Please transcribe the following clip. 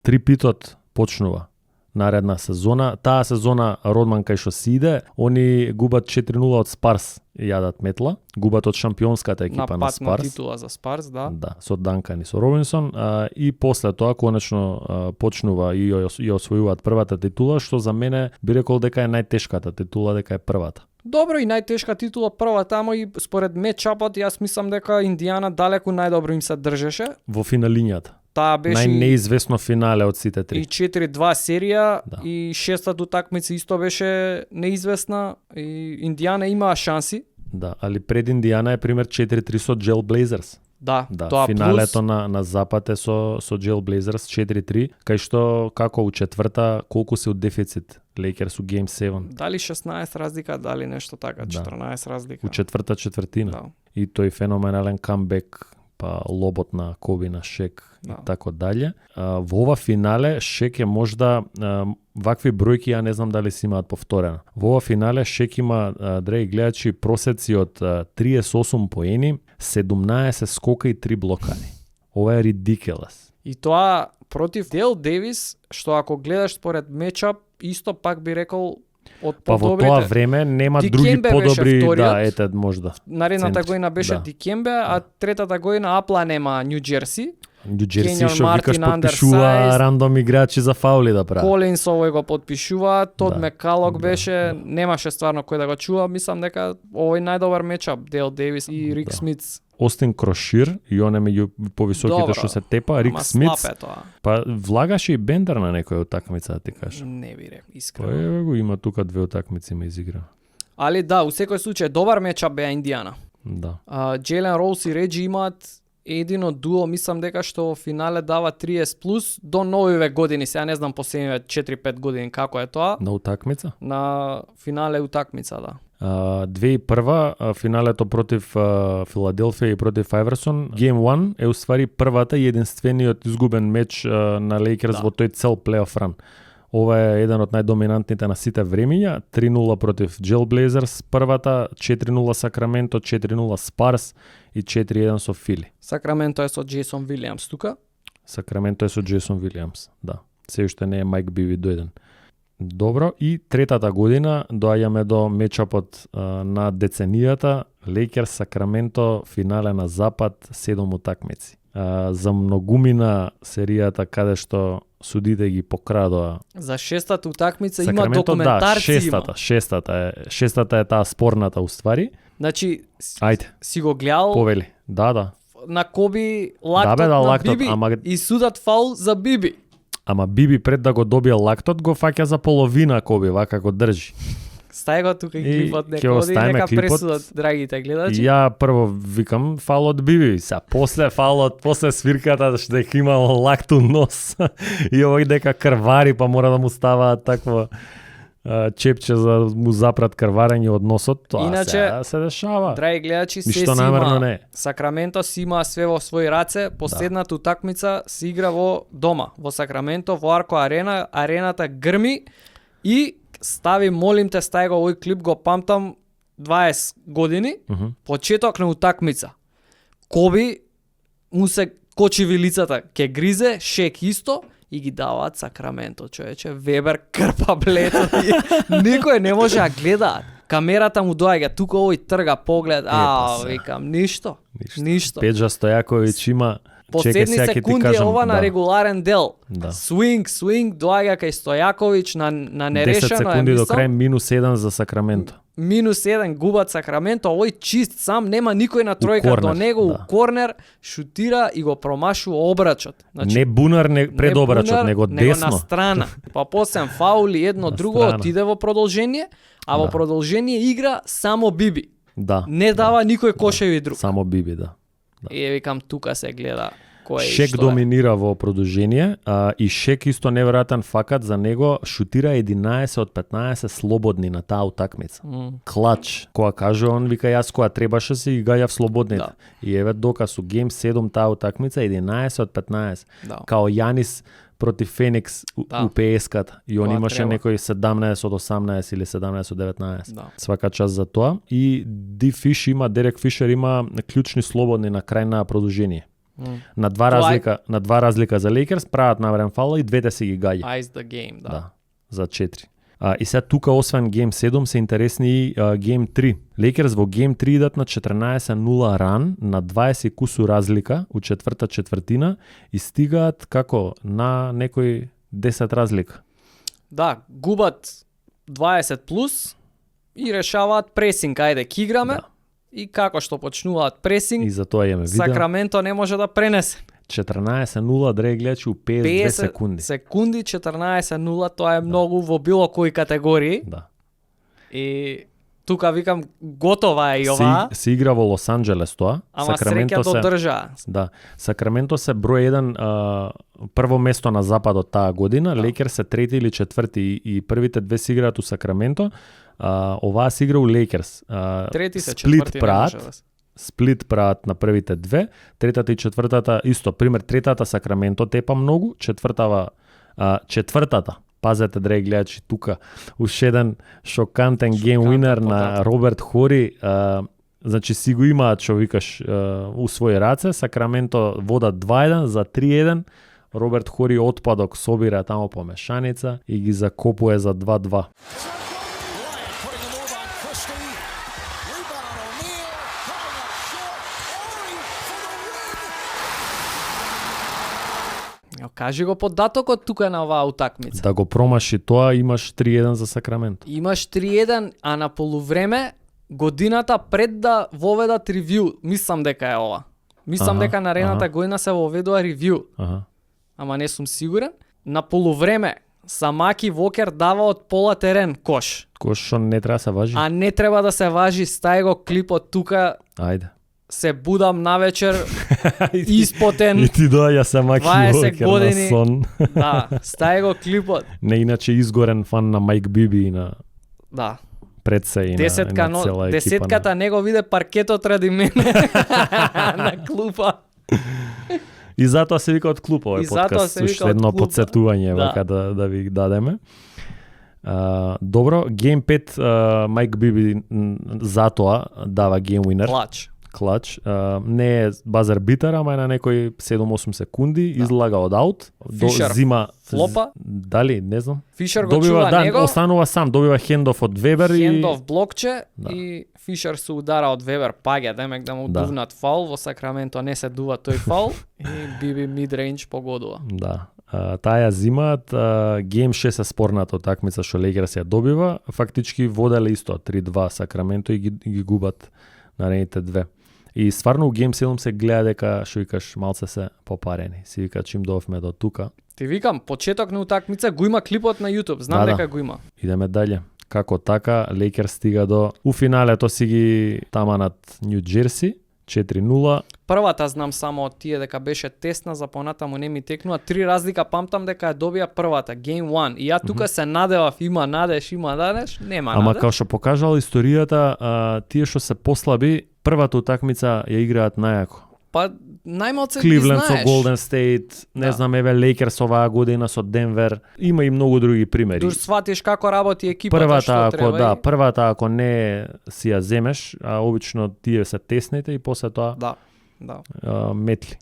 Трипитот почнува наредна сезона. Таа сезона Родман кај што си иде, они губат 4-0 од Спарс, јадат метла, губат од шампионската екипа на Спарс. На титула за Спарс, да. Да, со Данкан и со Робинсон, и после тоа конечно почнува и освојуваат првата титула, што за мене би рекол дека е најтешката титула, дека е првата. Добро, и најтешка титула прва тамо, и според мечапот јас мислам дека Индијана далеку најдобро им се држеше. Во финалињата. Таа беше најнеизвестно финале од сите три. И 4-2 серија, Да. и шестата утакмица исто беше неизвестна, и Индијана имаа шанси. Да, али пред Индијана е пример 4-3 со Джел Блейзерс. Да, Да, тоа финалето плюс на запад е со Джел Блейзерс 4-3, кај што како у четврта колку се од дефицит Лейкерс у Game 7. дали 16 разлика, дали нешто така, Да. 14 разлика. У четврта четвртина. Да. И тој феноменален камбек, па лобот на Коби на Шек Да. и така дале. Во ова финале Шек е можда вакви бројки ја не знам дали се имаат повторено. Во ова финале Шек има, драги гледачи, просеци од 38 поени, 17 скока и 3 блокади. Ова е ridiculous. И тоа против Дел Девис, што ако гледаш според мечап, исто пак би рекол од Па во подобрите. тоа време нема други Дикембе беше подобри, вториот. да, ете можда. Наредната центри. година беше Да. Дикембе, а третата година Апла нема Нью Џерси. Нью Џерси Кенјон што викаш Мартин, подпишува undersized. рандом играчи за фаули да прават. Колинс овој го подпишува, Тод Да. Мекалок Да, беше, да. немаше стварно кој да го чува, мислам дека овој најдобар мечап, Дел Девис и Рик Да. Смитс. Остин Крошир и он е меѓу повисоките Добро. што се тепа, Рик Ама Смитс. слаб е тоа. Па влагаше и Бендер на некоја утакмица, да ти кажам. Не би рекол, Па искрено. еве го има тука две утакмици ме изигра. Али да, у секој случај добар мечап беа Индијана. Да. Джейлен Роуз и Реджи имаат едино дуо, мислам дека што во финале дава 30+ до новиве години, сега не знам последниве 4-5 години како е тоа. На утакмица. На финале утакмица, да. 2001 финалето против Филаделфија и против Айверсон. Game 1 е уствари првата и единствениот изгубен меч на Лейкерс Да. во тој цел плейоф ран. Ова е еден од најдоминантните на сите времиња. 3-0 против Джел Блейзерс првата, 4-0 Сакраменто, 4-0 Спарс и 4-1 со Фили. Сакраменто е со Джейсон Вилијамс тука. Сакраменто е со Джейсон Вилијамс, да. Се уште не е Майк Биви дојден. Добро, и третата година доаѓаме до мечапот на деценијата, Лейкерс Сакраменто, финале на запад, 7 утакмици. За многумина серијата каде што судите ги покрадоа. За шестата утакмица има Сакраменто, документарци. да, шестата е таа спорната уствари. Значи, Ајде, си го гледал повели. Да. на Коби лактот Да, бе, да, на лактот, Биби ама- и судат фаул за Биби. Ама Биби пред да го добие лактот го фаќа за половина Коби, вака го држи. Стај го тука и И клипот ќе некој оди оставиме нека клипот. пресудат драгите гледачи. Ја прво викам фаулот Биби, са после фаулот, после свирката што дека имало лакту нос и овој дека крвари, па мора да му ставаат такво чепче за му запрат крварење од носот, тоа Иначе, сега се дешава. Драги гледачи, се Ништо си намерно има. не е. Сакраменто си има све во своји раце. Последната утакмица се игра во дома, во Сакраменто, во Арко Арена. Арената грми и стави, молим те, стај го овој клип, го памтам 20 години. Почеток на утакмица. Коби му се кочи вилицата, ке гризе, Шек исто и ги даваат Сакраменто, човече. Вебер крпа блето и никој не може да гледаат. Камерата му доаѓа, тука овој трга поглед, па се. викам, ништо. Ништо. Педжа Стојаковиќ има Последни сега ќе ти секунди кажам, ова на да. регуларен дел. Да. Свинг, доаѓа кај Стојаковиќ на 10 нерешено, секунди до мислам. крај, -1 за Сакраменто. -1 губат Сакраменто, овој чист сам, нема никој на тројка корнер, до него, да. у корнер, шутира и го промашува обрачот. Не бунар пред не обрачот, бунар, него него десно. на страна. Па после фаули едно На друго страна. отиде во продолжение, а во Да. продолжение игра само Биби. Да. Не дава никој кошеви друг. Само Биби, да. И викам тука се гледа кој е и Шек што е. доминира во продолжение, и Шек исто неверојатен факат за него, шутира 11 од 15 слободни на таа утакмица. Клач, кога каже он, вика јас кога требаше си ги гаѓав слободните. Да. И еве доказ у Game 7 таа утакмица 11 од 15. Да. Као Јанис против Феникс Да. у ПСКата. И он Тоа имаше треба. некој 17 од 18 или 17 од 19. Да. Свака час за тоа. И Дерек Фишер има клучни слободни на крај на продолжение. На два разлика за Лейкерс прават наврен фаул и двете си ги гаѓа. Ice the game, да. За 4. И сега тука освен Game 7 се интересни и Game 3. Лейкерс во Game 3 идат на 14-0 ран, на 20 кусу разлика у четврта четвртина и стигаат како на некој 10 разлика. Да, губат 20 плюс и решаваат пресинг, ајде ки играме. Да. И како што почнуваат пресинг, И за тоа имаме видео. Сакраменто не може да пренесе. 14-0, драги гледачи, у 52 секунди. Секунди, 14-0, тоа е многу во било кои категории. Да. И тука викам, готова е и оваа. Се игра во Лос Анџелес тоа. Ама среќа додржа. Да. Сакраменто се број 1 прво место на западот таа година, Да. Лейкерс се трети или четврти и првите две се играат у Сакраменто. Оваа се игра у Лейкерс. Трети се, Сплит четврти не прават. може да се. Сплит прават на првите две, третата и четвртата исто. Пример, третата Сакраменто тепа многу, четвртата, пазете драги гледачи тука, уште еден шокантен гейм уинер на Роберт Хори, значи си го имаат што викаш у своји раце, Сакраменто водат 2-1 за 3-1, Роберт Хори отпадок собира тамо по мешаница и ги закопува за 2-2. Кажи го податокот тука на оваа утакмица. Да го промаши тоа, имаш 3-1 за Сакраменто. Имаш 3-1, а на полувреме годината пред да воведат ревју, мислам дека е ова. Мислам дека наредната година се воведува ревју. Ама не сум сигурен. На полувреме Самаки Вокер дава од пола терен кош. Кош што не треба да се важи. А не треба да се важи, стај го клипот тука. Ајде. Се будам навечер испотен. И ти доаѓа Самаки 20 Вокер години. на сон. Да, стај го клипот. Не иначе изгорен фан на Майк Биби и на Да. пред се и на цела екипа. Десетката не го виде паркетот ради мене на клупа. И затоа се вика од клупа овој И затоа подкаст. се вика Уште од едно клупа. подсетување Да. вака да ви дадеме. Добро, Game 5 Майк Биби затоа дава Game Winner. Клач. Не е базар битар, ама е на некои 7-8 секунди, излага од аут, Фишер зима флопа. Дали, не знам. Фишер го чува него. Останува сам, добива хендов од Вебер Хендов блокче Да. и Фишер се удара од Вебер, паѓа демек да му дувнат фаул, во Сакраменто не се дува тој фаул и Биби мидрейндж погодува. Да. Таа ја зимаат, Game 6 е спорната такмица што Лейкерс ја добива, фактички воделе исто 3-2 Сакраменто и ги губат наредните две. И стварно у Game 7 се гледа дека што викаш малце се попарени. Си вика чим доовме до тука. Ти викам, почеток на утакмица го има клипот на YouTube, знам дека го има. Идеме дале. Како така, Лейкерс стига до у финалето си ги таманат Нью Џерси 4-0. Првата знам само од тие дека беше тесна, за понатаму не ми текнува. 3 разлика памтам дека ја добија првата, Game 1. И ја тука се надевав, има надеж, нема Ама надеж. као што покажала историјата, тие што се послаби, првата утакмица ја играат најако. Па најмалце Кливленд ги со знаеш. Голден Стейт, не Да. знам, еве Лейкерс оваа година со Денвер. Има и многу други примери. Душ сватиш како работи екипата, Првата што ако треба. првата ако не си ја земеш, а обично тие се тесните и после тоа Да. метли.